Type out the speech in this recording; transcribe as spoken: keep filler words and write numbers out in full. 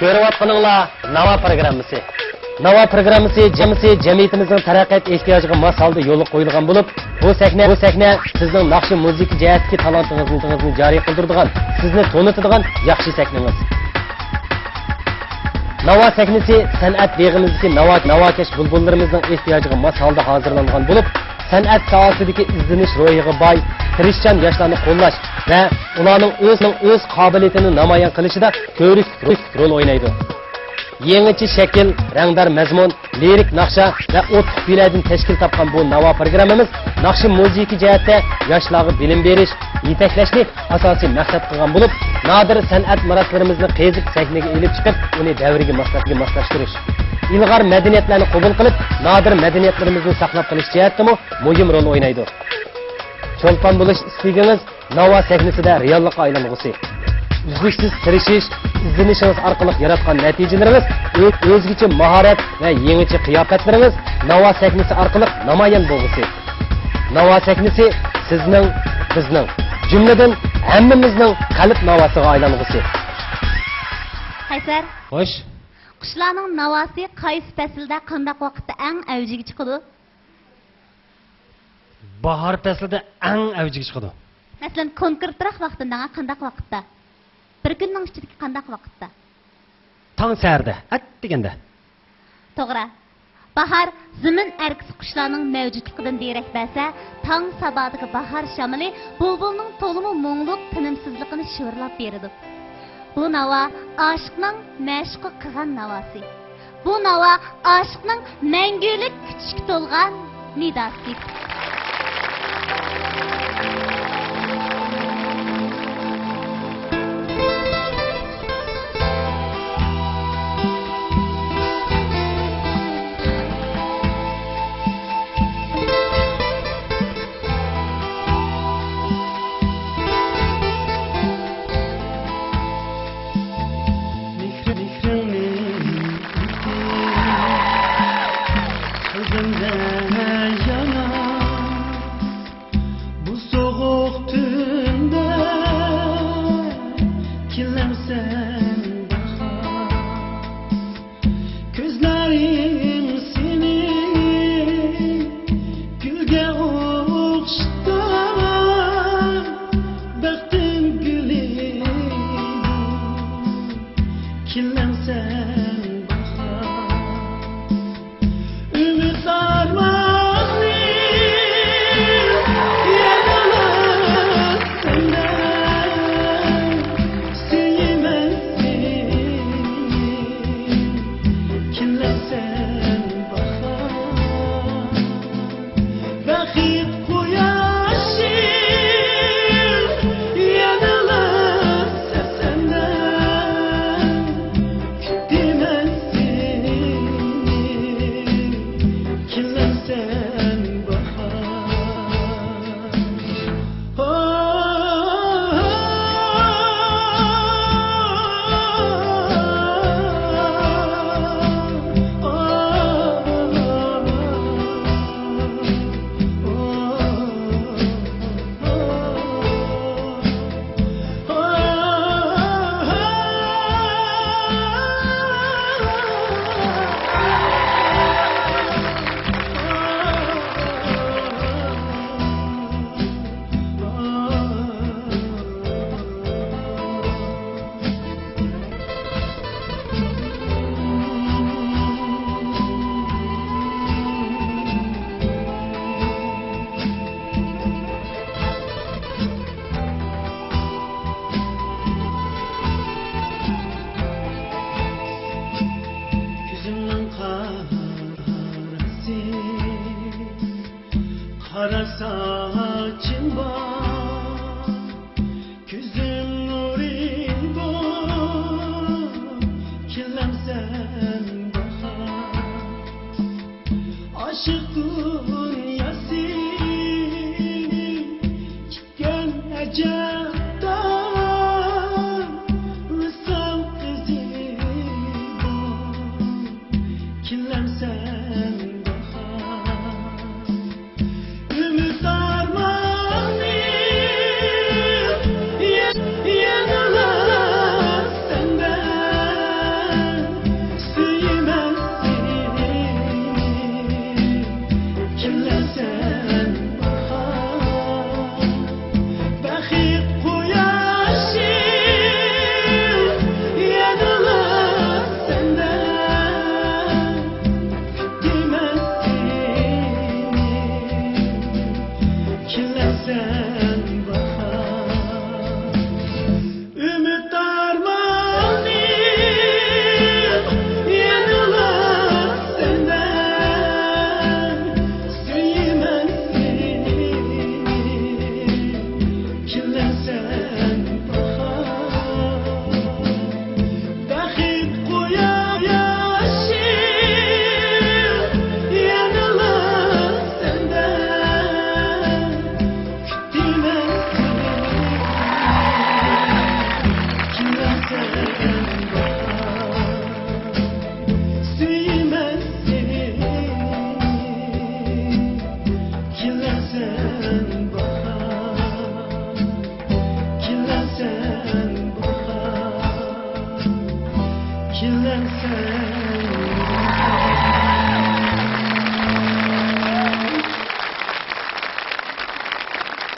كۆرۈۋاتقىنىڭلار ناۋا پروگراممىسى. ناۋا پروگراممىسى جەمئىسى جەمئىيىتىمىزنىڭ تەرەققىيات ئېھتىياجىغا ماس ھالدا يولغا قويۇلغان بولۇپ، بۇ سەھنە، بۇ سەھنە سىزنىڭ ناخشا مۇزىكا جەھەتتىكى تالانتىڭىزنى جارى قىلدۇرىدىغان، سىزنى تونۇتىدىغان ياخشى سەھنىڭىز. ناۋا سەھنىسى سەنئەت بېغىمىزدىكى ناۋا، ناۋاكەش بۇلبۇللىرىمىزنىڭ ئېھتىياجىغا ماس ھالدا ھازىرلانغان بولۇپ، سەنئەت ساھەسىدىكى ئىزدىنىش روھىغا باي، تىرىشچان ياشلارنى قوللاش ۋە ئۇلارنىڭ ئۆز، ئۆز قابىلىيىتىنى نامايان قىلىشىدا كۆۋرۈك رول ئوينايدۇ. يېڭىچە شەكىل، رەڭدار مەزمۇن، لىرىك ناخشا ۋە ئوتلۇق كۈيلەردىن تەشكىل تاپقان بۇ ناۋا پروگراممىمىز ناخشا مۇزىكا جەھەتتە ياشلارغا بىلىم بېرىش، يېتەكلەشنى ئاساسىي مەقسەت قىلغان بولۇپ، نادىر سەنئەت مىراسلىرىمىزنى قېزىپ سەھنىگە ئېلىپ چىقىپ، ئۇنى دەۋرگە ماسلاش-، ماسلاشتۇرۇش، ئىلغار مەدەنىيەتلەرنى قوبۇل قىلىپ، نادىر مەدەنىيەتلىرىمىزنى ساقلاپ قېلىش جەھەتتىمۇ مۇھىم رول ئوينايدۇ. چولپان بولۇش ئىستىكىڭىز ناۋا سەھنىسىدە رېئاللىققا ئايلانغۇسى. ئۈزلۈكسىز تىرىشىش، ئىزدىنىشىڭىز ئارقىلىق ياراتقان نەتىجىلىرىڭىز، ئۆ-، ئۆزگىچە ماھارەت ۋە يېڭىچە قىياپەتلىرىڭىز ناۋا سەھنىسى ئارقىلىق نامايان بولغۇسى. ناۋا سەھنىسى سىزنىڭ، بىزنىڭ، جۈملىدىن ھەممىمىزنىڭ قەلب ناۋاسىغا ئايلانغۇسى. قەيسەر. خوش. قۇشلارنىڭ ناۋاسى قايسى پەسىلدە، قانداق ۋاقىتتا ئەڭ ئەۋجىگە چىقىدۇ؟ باھار پەسلىدە ئەڭ ئەۋجىگە چىقىدۇ. مەسىلەن، كونكرېتراق ۋاقتىنى دەڭە، قانداق ۋاقىتتا؟ بىر كۈننىڭ ئىچىدىكى قانداق ۋاقىتتا؟ تاڭ سەھەردە، ئەتىگەندە. توغرا. باھار زېمىن ئەركىسى قۇشلارنىڭ مەۋجۇتلۇقىدىن دېرەك بەرسە، تاڭ سابادىكى باھار شامىلى بۇلبۇلنىڭ تولىمۇ مۇڭلۇق، تىنىمسىزلىقىنى شىۋىرلاپ بېرىدۇ. بۇ ناۋا ئاشىقنىڭ مەشۇققا قىلغان ناۋاسى. بۇ ناۋا ئاشىقنىڭ مەڭگۈلۈك كۈتۈشكە تولغان نىداسى. مېھرىڭنى قەلبىمدە يانا، بۇ سوغۇق تۈندە كېلەمسەن باھار؟ كۆزلىرىم سېنى گۈلگە ئوخشىتار، بەختىم گۈلى كېلەمسەن باھار؟ ئۈمىد ئارماننى يەنىلا سەندە سۆيىمەن سېنى، كېلەمسەن باھار؟ بەخت قۇياشىم يەنىلا سەندە، كۈتىمەن سېنى، كېلەمسەن باھار؟ كۆزۈمنىڭ قارىسى، قارا ساچىم بار.